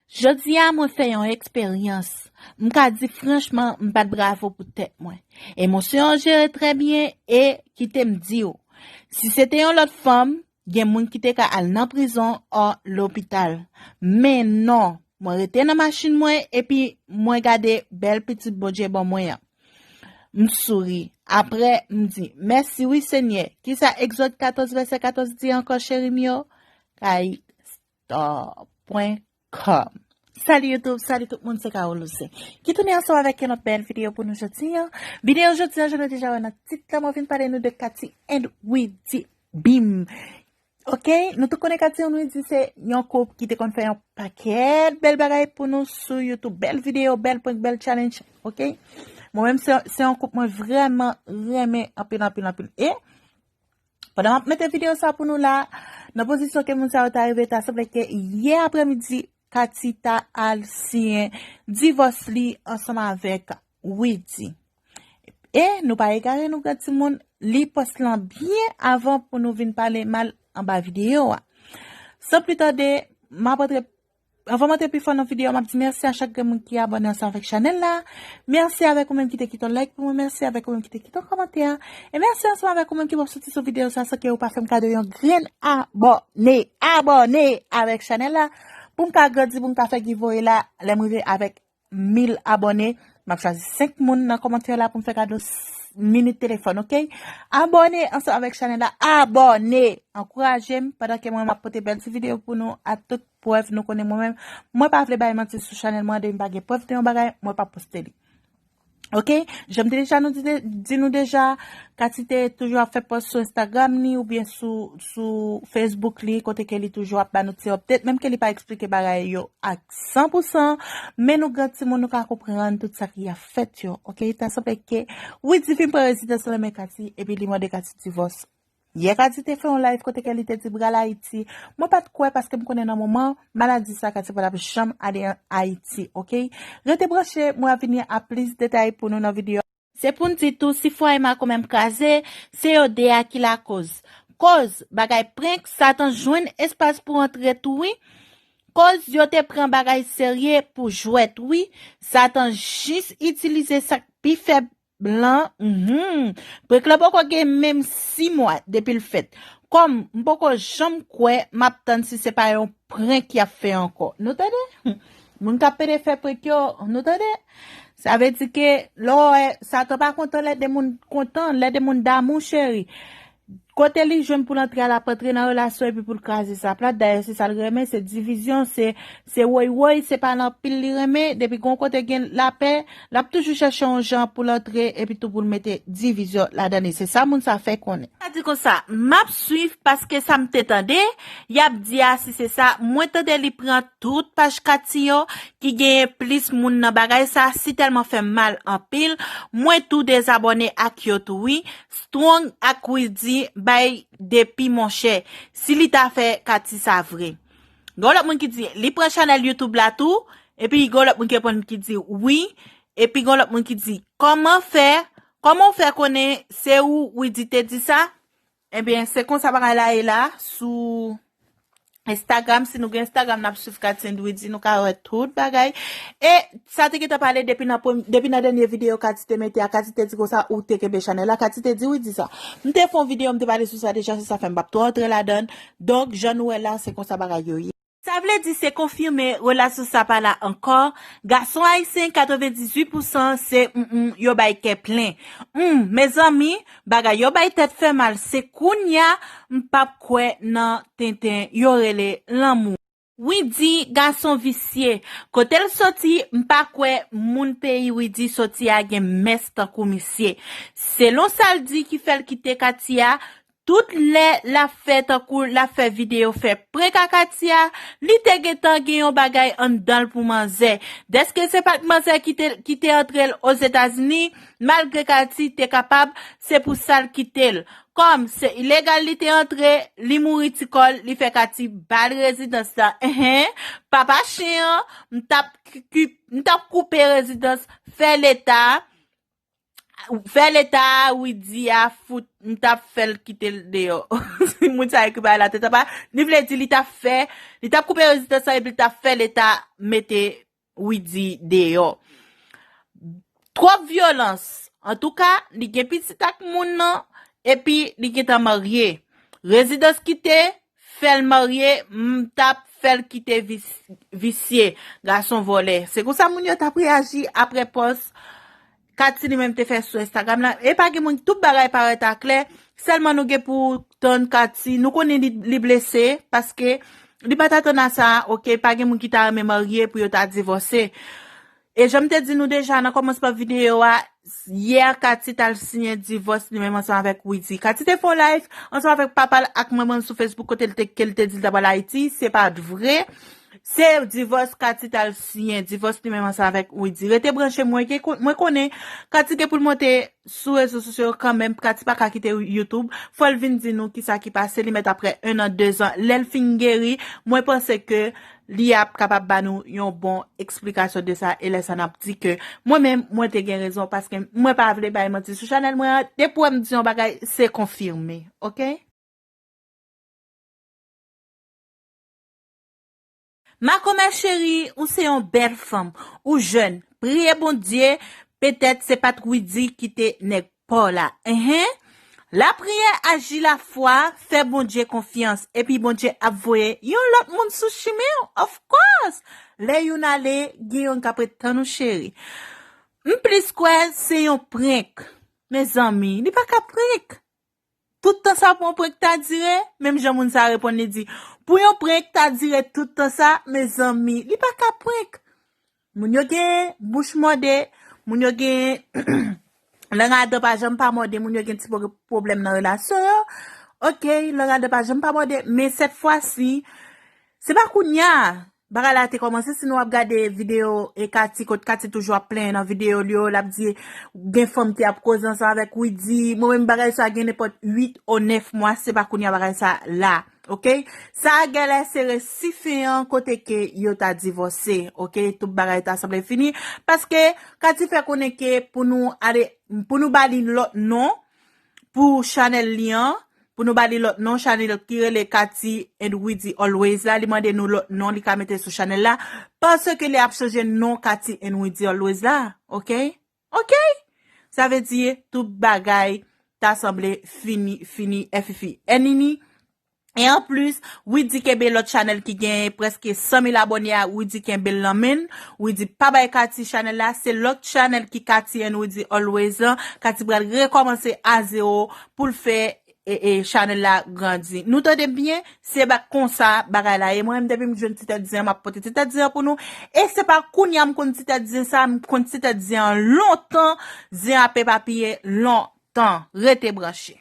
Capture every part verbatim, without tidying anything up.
Jodi a mwen fè yon eksperyans. M ka di franchman, m bat bravo pou tèt mwen. Emosyon an jere trè byen e kite m di w, si se te yon lòt fanm, gen moun ki te ka al nan prizon o lopital. Men non, mwen rete nan machin mwen epi mwen gade bèl pitit Bondye ban mwen an. M souri. Apre, m di, mèsi wi Senyè. Kisa Egzòd katòz vèsè katòz di ankò, cheri m yo? Kay store point com. Salut YouTube, salut tout moun, se Carole Louze ki tounen ansanm avèk yon lòt bèl videyo pou nou jodi an. Videyo jodi an, jan nou deja wè nan tit la, mwen vin pale nou de Katy and Widy. Bim! Ok, nou tout konnen Katy and Widy se yon koup ki te konn fè yon pakèt bèl bagay pou nou sou YouTube. Bèl videyo, bèl prank, bèl challenge. Ok, mwen menm se, se yon koup mwen vrèman renmen anpil, anpil, anpil. E pandan m ap mete videyo sa pou nou la, nan pozisyon ke moun sa yo ta rive, ta sanble ke yè aprèmidi, Katy ta al siyen divòs li ansanm avèk Widy. E nou pa egare nou, granmoun, li pòs lan byen avan pou nou vin pale mal anba videyo a. San pli tande, m ap antre, anvan m antre pi fon nan videyo, m ap di mèsi a chak granmoun ki abòne ansanm avèk chanèl la. Mèsi avèk ou menm ki te kite yon like pou mwen, mèsi avèk ou menm ki te kite yon kòmantè. E mèsi ansanm avèk ou menm ki p ap soti sou videyo sa san ke ou pa fè m kado yon grenn abòne. Abòne avèk chanèl la pou m ka grandi, pou m ka fè giveaway la, lè m rive avèk mil abòne, m ap chwazi senk moun nan kòmantè la pou m fè kado s-, minit telefòn, ok? Abòne ansanm avèk chanèl la, abòne! Ankouraje m pandan ke mwen m ap pote bèl ti videyo pou nou ak tout prèv. Nou konnen mwen menm, mwen pa vle bay manti sou chanèl mwen, depi m pa gen prèv de yon bagay, mwen p ap poste li. Ok, jan m te deja nou di, di nou deja, Katy te toujou ap fè pòs sou Instagram li oubyen sou, sou Facebook li, kote ke li toujou ap ba nou ti update, menm ke li pa eksplike bagay yo ak san pou san, men nou gran timoun, nou ka konprann tout sa ki ap fèt yo. Ok, ta sanble ke Widy fin pran rezidans lan nan men Katy, epi li mande Katy divòs. Yè Katy te fè yon live kote ke li te di l pral Ayiti. Mwen pa t kwè paske m konnen nan moman maladi sa Katy pa t ap janm ale an Ayiti, ok? Rete branche, mwen ap vini ak plis detay pou nou nan videyo. Se pou n di tou, si fwaye Marco menm kraze, se yo de a ki lakoz. Koz, bagay prank, Satan jwenn espas pou antre tou wi. Koz yo te pran bagay serye pou jwèt wi. Satan jis itilize sa k pi fèb lan, mhm. Prank lan poko gen menm sis mwa depi l fèt. Kòm m poko janm kwè, m ap tann si se pa yon prank y ap fè ankò. Nou tande? Moun k ap pede fè prank yo, nou tande? Sa vle di ke lè w wè Satan pa kontan lè de moun kontan, lè de moun damou, cheri. Kote li jwenn pou l antre a, l ap antre nan relasyon epi pou l kraze sa plat. Dayè, se sa l renmen, se divizyon, se, se woy woy, se pale anpil li renmen. Depi gon kote gen lapè, l ap toujou chèche yon jan pou l antre epi tou pou l mete divizyon ladan li. Se sa moun sa fè konnen. Sa di konsa, m ap swiv paske sa m te tande, y ap di a si se sa, mwen tande li pran tout paj Katy yo, ki genyen plis moun nan bagay sa, si tèlman fè m mal anpil, mwen tou dezabòne ak yo tou wi. Strong ak Widy bay depi monchè, si li ta fè Katy sa vre. Gen lòt moun ki di, li pran chanèl YouTube la tou, epi gen lòt moun ki reponn ki di, wi, epi gen lòt moun ki di, kòman fè, kòman w fè konnen se ou Widy te di sa? Ebyen, se konsa bagay la ye la, sou Instagram, si nou gen Instagram, n ap swiv Katy and Widy, nou ka wè tout bagay. E sa te gentan pale depi nan prem-, depi nan dènye videyo Katy te mete a, Katy te di konsa, ou te kenbe chanèl la, Katy te di Widy sa. M te fè yon videyo, m te pale sou sa deja, se sa fè m p ap twò antre ladan l. Donk, jan nou wè la, se konsa bagay yo ye. Sa vle di se konfime relasyon sa pa la ankò. Gason ayisyen katrevendizuit pousan se mm, mm, yo bay kè plen. Mm, mezanmi, bagay yo bay tèt fè mal. Se kounya m p ap kwè nan tenten yo rele lanmou. Widy, gason visye. Kote l soti, m pa kwè moun peyi Widy soti a gen mès tankou misye. Selon sa l di ki fè l kite Katy a, tout lè l ap fè tankou l ap fè videyo fè prank ak Katy a, li te gentan gen yon bagay anndan l pou manzè. Dèske se pa t manzè ki te, ki te antre l Ozetazini, malgre Katy te kapab, se pou sa l kite l. Kòm se ilegal li te antre, li mouri ti kò l, li fè Katy ba l rezidans la. Enhen, papa chen an, m t ap ki-, ki-, m t ap koupe rezidans, fè leta Fè leta Widy a fout, m t ap fè l kite l deyò. Moun sa ekri bagay la tèt anba. Li vle di li t ap fè, li t ap koupe rezistans lan epi li t ap fè leta mete Widy deyò. Twòp vyolans. Antouka, li gen pitit ak moun nan, epi li gentan marye. Rezidans kite, fè l marye, m t ap fè l kite vis-, visye, gason vòlè. Se konsa moun yo t ap reyaji apre pòs Katy li menm te fè sou Instagram la. E pa gen moun, tout bagay parèt aklè, sèlman nou gen pou tann Katy. Nou konnen li, li blese, paske li pa t atann a sa, oke, pa gen moun ki ta renmen marye pou yo ta divòse. E jan m te di nou deja nan kòmansman videyo a, yè Katy t al siyen divòs li menm ansanm avèk Widy. Katy te fè yon live ansanm avèk papa l ak manman l sou Facebook kote l te, ke l te di l t ap al Ayiti. Se pa t vre. Se divòs Katy t al siyen, divòs li menm ansanm avèk Widy. Rete branche, mwen gen kon-, mwen konnen Katy gen pou l monte sou rezo sosyo yo kanmenm, Katy pa ka kite YouTube. Fò l vin di nou kisa ki pase, li mèt apre en an, de zan. Lè l fin geri, mwen panse ke li ap kapab ba nou yon bon eksplikasyon de sa, e lè sa n ap di ke mwen menm, mwen te gen rezon, paske mwen pa vle bay manti sou chanèl mwen an. Depi w wè m di yon bagay, se konfime, oke? Makomè cheri, ou se yon bèl fanm, ou jèn, priye Bondye, petèt se pa t Widy ki te nèg pa w la. Enhen. Lapriyè aji lafwa, fè Bondye konfyans, epi Bondye ap voye yon lòt moun sou chimen w, of course. Lè youn ale, gen youn k ap ret tann ou cheri. M plis kwè se yon prank. Mezanmi, li pa ka prank. Tout tan sa pou yon prank ta dire, menm jan moun sa reponn li di, pou yon prank ta dire tout tan sa, mezanmi, li pa ka prank. Moun yo gen bouch mòde, moun yo gen lang adan pa janm pa mòde, moun yo gen ti pwo-, pwoblèm nan relasyon yo. Oke, lang adan pa janm pa mòde, men sèt fwa si, se pa kounya bagay la te kòmanse. Si nou ap gade videyo e Katy, kot Katy toujou ap plenyen nan videyo li yo, l ap di gen fanm ki ap koze ansanm avèk Widy. Mwen menm bagay sa gen nenpòt uit ou nèf mwa, se pa kounya bagay sa la. Oke? Sa genlè se resi fen an kote ke yo ta divòse. Oke? Tout bagay ta sanble fini. Paske Katy fè konnen ke pou nou ale, pou nou ba li lòt non, pou chanèl li an, pou nou ba li lòt non, chanèl ki rele Katy and Widy Always la, li mande nou lòt non li ka mete sou chanèl la, paske li ap chanje non Katy and Widy Always la, oke? Oke? Sa vle di tout bagay ta sanble fini, fini, F F I. N N I, e anplis, Widy kenbe lòt chanèl ki gen prèske san mil abòne a, Widy kenbe l nan men l. Widy pa bay Katy chanèl la, se lòt chanèl ki Katy and Widy Always lan. Katy pral rekòmanse a zewo pou l fè, e, e, chanèl la grandi. Nou tande byen? Se ba-, konsa bagay la ye. Mwen menm depi m jwenn ti tèt zen an, m ap pote ti tèt zen an pou nou. E se pa kounya m konn ti tèt zen sa, m konn ti tèt zen an lontan, zen ap epapiye lontan. Rete branche.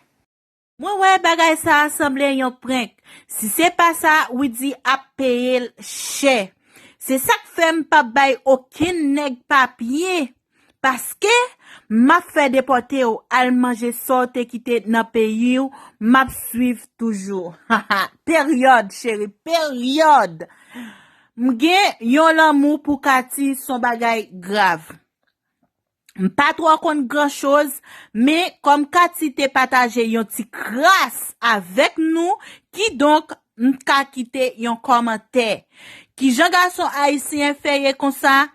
Mwen wè bagay sa a sanble yon prank. Si se pa sa, Widy ap peye l chè. Se sa k fè m p ap bay okenn nèg papye. Paske m ap fè depòte w al manje sa w te kite nan peyi w, m ap swiv toujou. Peryòd, cheri, peryòd. M gen yon lanmou pou Katy, s on bagay grav. M pa twò konn gran choz, men kòm Katy te pataje yon ti kras avèk nou, kidonk m ka kite yon kòmantè. Kijan gason ayisyen fè ye konsa?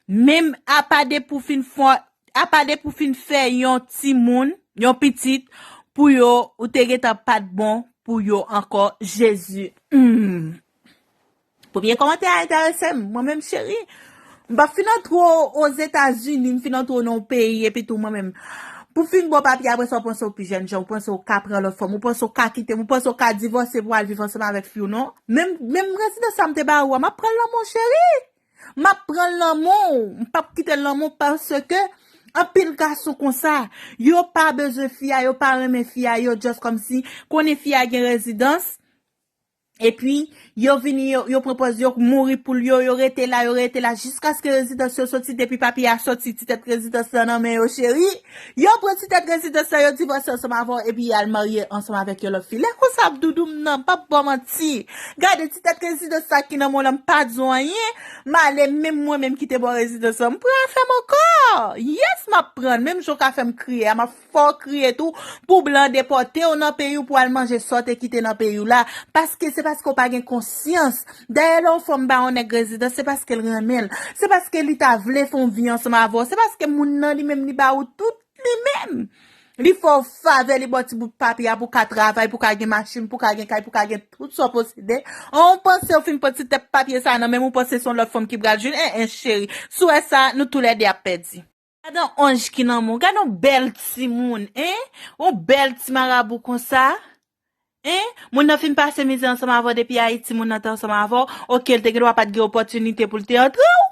Menm apa depi w fin fò, apa depi w fin fè yon timoun, yon pitit, pou yo, ou te gentan pa t bon pou yo ankò, Jezi. Hmm. Premye kòmantè a enterese m, mwen menm cheri. M p ap fin antre w Ozetazini, m fin antre w nan yon peyi, epi tou mwen menm. Pou fin ba w papye, apre sa, w panse w pi jèn jan, w panse w ka pran lòt fanm, w panse w ka kite m, w panse w ka divòse pou w al viv ansanm avèk fi w, non. Menm, menm rezidans sa m te ba ou a, m ap pran l nan men w, cheri. M ap pran l nan men w, m p ap kite l nan men w, paske anpil gason konsa, yo pa bezwen fi a, yo pa renmen fi a, yo just kòmsi konnen fi a gen rezidans, epi yo vini, yo, yo pran pòz, yo mouri pou l, yo, yo rete la, yo rete la, jiskaske rezidans yo soti, depi papye a soti, ti tèt rezidans lan nan men yo, cheri. Yo pran ti tèt rezidans lan, yo divòse ansanm avè w, epi y al marye ansanm avèk yon lòt fi. Lè konsa, doudou m nan, m p ap ba w manti. Gade ti tèt rezidans sa ki nan men w lan, m pa di w anyen. M ale, menm mwen menm ki te ba w rezidans lan, m pran afè m ankò. Oh, yes, m ap prann. Menm jan w ka fè m kriye a, m ap fè w kriye tou pou blan depòte w nan peyi w pou al manje sa w te kite nan peyi w la. Paske se paske w pa gen konsyans. Dayè, lè w fè yon ba yon nèg rezidans, se paske l renmen l. Se paske li ta vle fè yon vi ansanm avè w. Se paske moun nan li menm li ba ou tout li menm. Li fè w favè, li ba w ti bout papye a pou w ka travay, pou w ka gen machin, pou w ka gen kay, pou w ka gen tout sa w posede. An, w panse w fin pran ti tèp papye sa nan men m, ou panse se yon lòt fanm ki pral jwenn? En, en, cheri. Si w wè sa, nou toulède ap pèdi. Gad on anj ki nan men w. Gad on bèl timoun, en? On bèl ti marabou konsa. En? Moun nan fin pase mizè ansanm avè w depi Ayiti, moun nan te ansanm avè w. Oke, l te gen dwa pa t gen opòtinite pou l te antre w.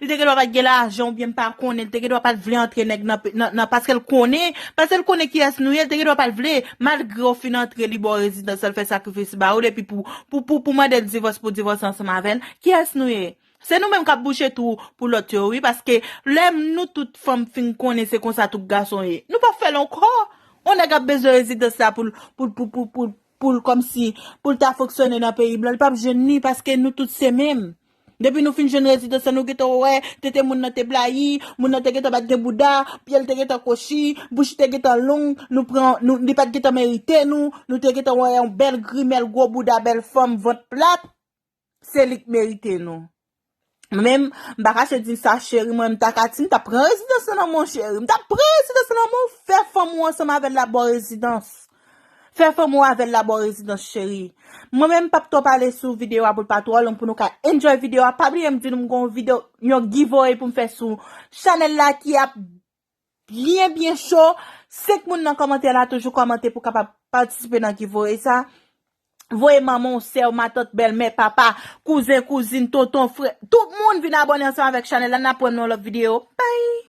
Li te gen dwa pa t gen lajan oubyen m pa konnen. Li te gen dwa pa t vle antre nèg nan, nan, nan paske l konnen, paske l konnen kiyès nou ye, li te gen dwa pa t vle. Malgre w fin antre, li ba w rezidans, l fè sakrifis ba ou, epi pou, pou, pou, pou mande l divòs, pou divòse ansanm avè l. Kiyès nou ye? Se nou menm k ap bouche twou pou lòt yo, wi, paske lè nou tout fanm fin konnen se konsa tout gason ye, nou p ap fè l ankò. On nèg ap bezwen rezidans la pou l, pou l, pou, pou, pou, pou l kòmsi, pou l ta fonksyone nan peyi blan, li p ap jwenn li paske nou tout se menm. Depi nou fin jwenn rezidans la, nou gentan wè tete moun nan te blayi, moun nan te gentan bat gen bouda, pye l te gentan kwochi, bouch li te gentan long, nou pran, nou, li pa t gentan merite nou, nou te gentan wè yon bèl grimèl, gwo bouda, bèl fanm, vant plat. Se li k merite nou. Mwen menm, m pa kache di sa, cheri, mwen, m ta ka ti, m t ap pran rezidans lan nan men w, cheri. M t ap pran rezidans lan nan men w, fè fanm ou ansanm avè l la ba w rezidans. Fè fanm ou avè l la ba w rezidans, cheri. Mwen menm, m p ap twò pale sou videyo a pou l pa twò long, pou nou ka enjoy videyo a. Pa bliye m di nou m gen yon videyo, yon giveaway pou m fè sou chanèl la ki ap byen, byen cho. Senk moun nan kòmantè la, toujou kòmante pou kapab patisipe nan giveaway sa. Voye manman w, sè w, matant, bèlmè, papa, kouzen, kouzin, tonton, frè. Tout moun vin abòne ansanm avèk chanèl la. N ap wè m nan yon lòt videyo. Bye!